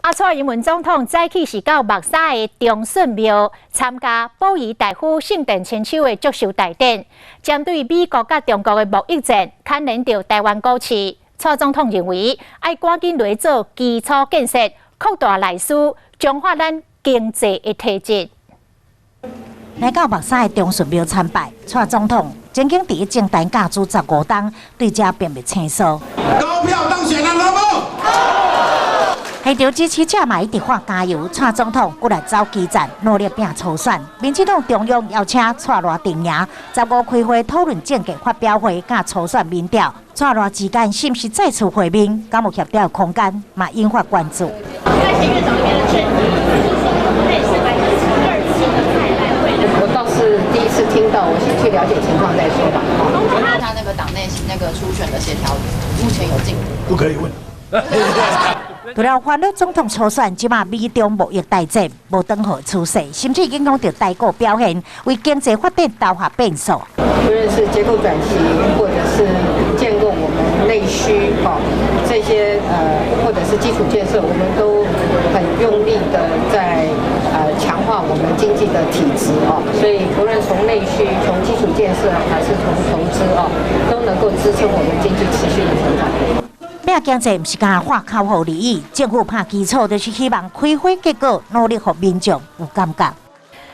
啊，蔡英文總統早起是到木柵的長順廟參加布衣大夫聖誕千秋的祝壽大典，針對美國佮中國的貿易戰牽連著台灣股市，蔡總統認為愛趕緊來做基礎建設，擴大內需，強化咱經濟的體質。來到木柵的長順廟參拜，蔡總統曾經佇政壇角逐15冬，對這並袂生疏。高票當選了，老母。現場支持者嘛一直喊加油，蔡總統過來走基層，努力拼初選。民進黨中央邀請蔡賴陣營，15開會討論政見發表會佮初選民調。蔡賴之間是毋是再次會面？敢有協調空間？嘛引發關注。在前院長那邊的質疑，類似2次的蔡賴會。我倒是第一次聽到，我先去了解情況再說吧。他那個黨內那個初選的協調，目前有進度。不可以問。除了煩惱總統初選，這馬美中貿易大戰無等號趨勢，甚至影響著台股表現，為經濟發展投下變數。無論是結構轉型，或者是建構我們內需，哈，這些或者是基礎建設，我們都很用力的在強化我們經濟的體質哦。所以，無論從內需、從基礎建設，還是從投資哦，都能夠支撐我們經濟持續的成長。拼經濟毋是干焦喊口號而已，政府拍基礎就是希望開花結果，努力予民眾有感覺。